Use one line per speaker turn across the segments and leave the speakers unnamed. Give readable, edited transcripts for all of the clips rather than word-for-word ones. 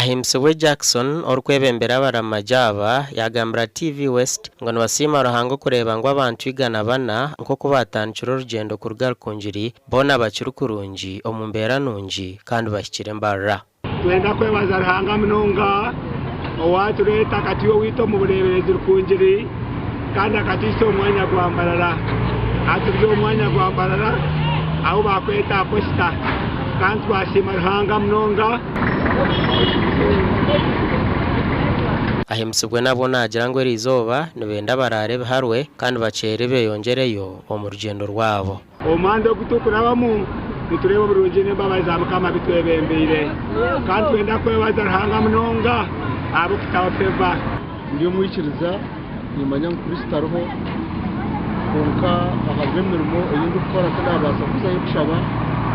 Ahimbisibwe Jackson orikwebembera abaramagi aba yaagambira TV West ngu nibasiima Ruhanga okureeba ngu abantu 400 nk'oku baatandikire orugyendo kuruga Rukungiri boona bakiri kurungi omu mbeera nungi kandi bahikire Mbarara.
Twenda kwebaza Ruhanga munonga owatureeta akatuha owaitu omu bureeberezi Rukungiri kandi akatuhitsya omu mwanya gwa Mbarara. Hati turi omu mwanya gwa Mbarara ahu baakweta Posita kandi twasiima Ruhanga munonga.
Ahimbisibwe nabwo naagira ngu eriizooba nibenda baraare ebiharwe kandi bakyeere beyongyereyo omu rugyendo rwabo.
Omuhanda ogu turikurabamu nitureeba oburungi n'embabazi za Mukama bitwebembeire. Kandi nitwenda kwebaza Ruhanga munonga ahabw'okutaho feva.
Ndi omwikiriza, nimanya ngu Kristo ariho, kwonka ahabw'emirimo ei ndikukora tinabaasa kuzayo kushaba,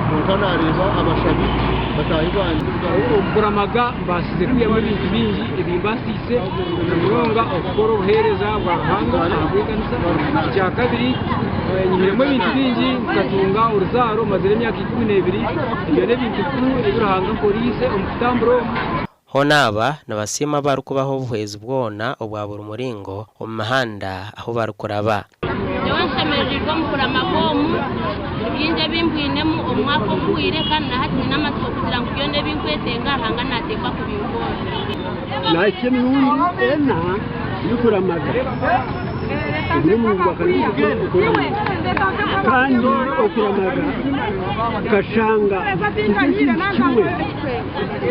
kwonka nareeba abashabi bataahi bangye.
Okuramaga mbaasize kwihamu ebintu bingi ebimbaasiise na munonga okukora obuheereza bwa Ruhanga ahabw'ekanisa. Ekyakabiri nyihiremu ebintu bingi nkatunga oruzaaro mazire emyaka 12 ebyo n'ebintu bikuru ebi Ruhanga ankoreise omu kutambura omu.
Hoona aba nibasiima abarikubaha obuhwezi bwona obwa buri muringo omu mihanda ahu barikuraba.
Nyowe nshemerereirwe omu kuramaga omu, ni bingi ebi mbwinemu omu mwaka oguhweire kandi na hati nyine amatsiko kugira ngu byona ebi nkwetenga Ruhanga naateekwa kubinkorera.
Nahitsya emirundi ena ndikuramaga. Ogu n'omurundi gwa kana okuramaga. Kandi okuramaga nkashanga nikyo ekintu kimwe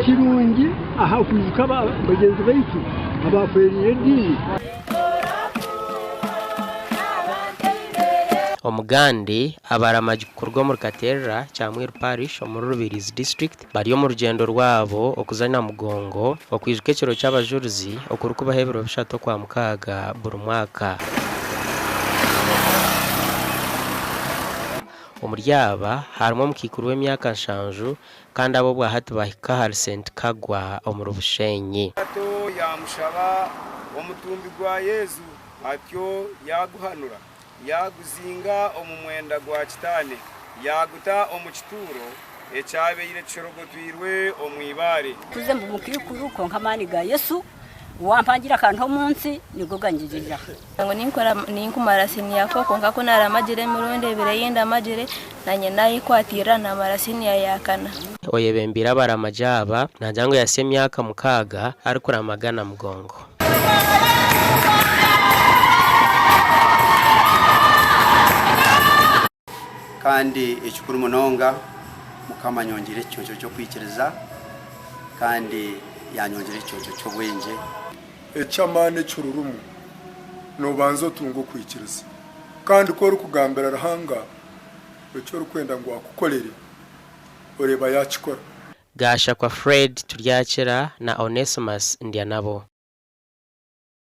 kirungi aha kwijuka bagyenzi baitu abaafeereire ediini.
Omugandi abaramagi kuruga omuri Katerera, Kyamwiru Parish omuri Rubirizi District bari omu rugyendo rwabo okuza Namugongo okwijuka ekiro ky'abajurizi okurikubaho ebiro bishatu Okwamukaaga buri mwaka. Omuri aba harimu omukaikuru w'emyaka nshanju kandi aba obwahati bahika ahari Saint Kagwa omuri Bushenyi.
Pilaato yaamushaba omutumbi gwa Yesu, atyo yaaguhanura, yaaguzinga omu mwenda gwa kitaane, yaaguta omu kituuro ekyabaire kishorogotwirwe omu ibaare.
Nkuze mba omukaikuru kwonka amaani ga Yesu owampangiire akantu omu nsi nigo gangigiriraho.
Ngu ninkora ninkumara siniya fo kwonka ku naaramagire emirundi ebiri ei ndamagire naanye naayekwatirira naamara siniya ya kana.
Oyebembeire abaramagi aba naagira ngu yahitsya emyaka mukaaga arikuramaga Namugongo.
Kandi ekikuru munonga, Mukama anyongyeire ekiconco ky'okwikiriza, kandi yanyongyera ekiconco ky'obwengye.
Eky'amaani ekirurimu, noobanza otunga okwikiriza. Kandi ku orikugambira Ruhanga eki orikwenda ngu akukorere, oreeba yaakikora.
Gashakwa Fred Turyakira na Onesmus Ndyanabo.